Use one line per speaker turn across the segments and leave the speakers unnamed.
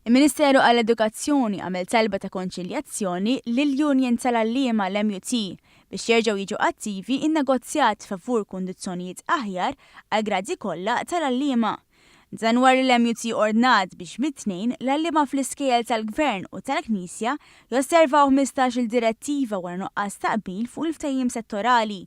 Il-Ministeru għall-Edukazzjoni għamel talba ta' konċiljazzjoni lill-Union tal-Għalliema l-MUT biex jerġgħu jiġu attivi n-negozjat favur kundizzjonijiet aħjar għall-gradi kollha tal-għalliema. Dan wara li l-MUT ordnat biex mit-Tnejn l-għalliema fl-iskejjel tal-Gvern u tal-Knisja josservaw 15-il direttiva wara nuqqas ta' qbil fuq il-ftehim settorali.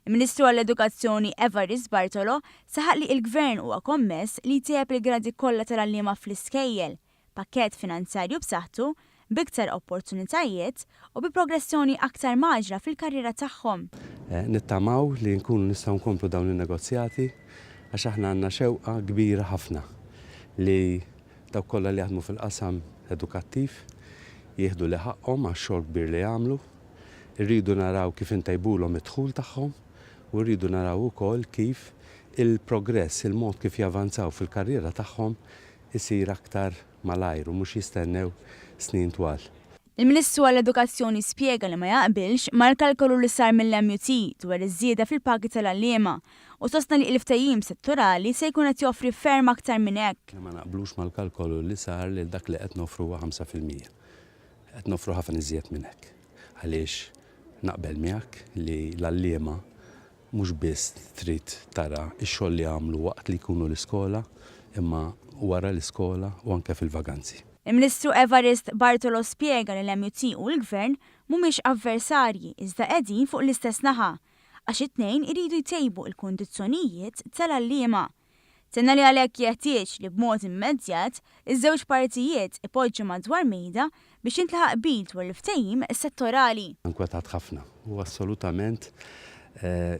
Il-Ministru għall-Edukazzjoni Evarist Bartolo saħaq li il-Gvern huwa kommess li jtejjeb il-gradi kollha tal-għalliema fl-iskejjel, pakkett finanzjarju b'saħħtu, b'iktar opportunitajiet u bi progressjoni aktar mgħaġġla fil-karriera tagħhom.
Nittamaw li nkunu nistgħu nkomplu dawn in-negozjati għax aħna għandna xewqa kbira ħafna li dawk kollha li jaħdmu fil-qasam edukattiv jieħdu li ħaqqhom għax-xogħol kbir li jagħmlu. Irridu naraw kif intejbulhom id-dħul tagħhom u rridu naraw ukoll kif il-progress, il-mod kif javanzaw fil-karriera tagħhom isir aktar malajr u mhux jistennew snin twal.
Il-Ministru għall-Edukazzjoni spjega li ma jaqbilx mal-kalkolu li sar mill-MUT dwar iż-żieda fil-pagi tal-għalliema u sostna li il-ftehim settorali se jkun qed joffri ferm aktar minn hekk.
Ma naqblux mal-kalkolu li sar li dak li qed noffru huwa 5%. Qed noffru ħafna iżjed minn hekk. Għaliex naqbel miegħek li l-għalliema mhux biss trid tara x-xogħol li jagħmlu waqt li jkunu l-iskola imma wara l-iskola u anke fil-vaganzi.
Il-Ministru Evarist Bartolo spjega li l-MUT u l-Gvern mhumiex avversarji iżda qegħdin fuq l-istess naħa għax it-tnejn iridu jtejbu l-kundizzjonijiet tal-għalliema. Tenna li għalhekk jeħtieġ li b'mod immedjat iż-żewġ partijiet ipoġġu madwar mejda biex jintlaħaq qbil dwar il-ftehim settorali.
Inkwetat ħafna u assolutament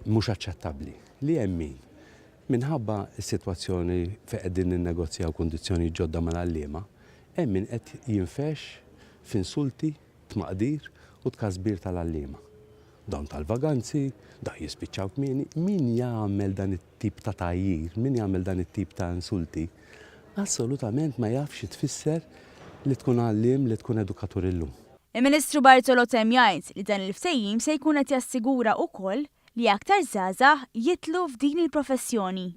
mhux aċċettabbli li hemm min, minħabba s-sitwazzjoni fejn qegħdin ninnegozjaw kundizzjonijiet ġodda mal-għalliema, hemm min qed jinfexx f'insulti, tmaqdir u tkasbir tal-għalliema. Dawn tal-vaganzi, dawn jispiċċaw kmieni, min jagħmel dan it-tip ta' tgħajjir, min jagħmel dan it-tip ta' insulti, assolutament ma jafx xi tfisser li tkun għalliem, li tkun edukatur illum.
Il-Ministru Bartolo temm jgħid li dan il-ftehim se jkun qed jassigura wkoll li aktar żgħażagħ jidħlu f'din il-professjoni.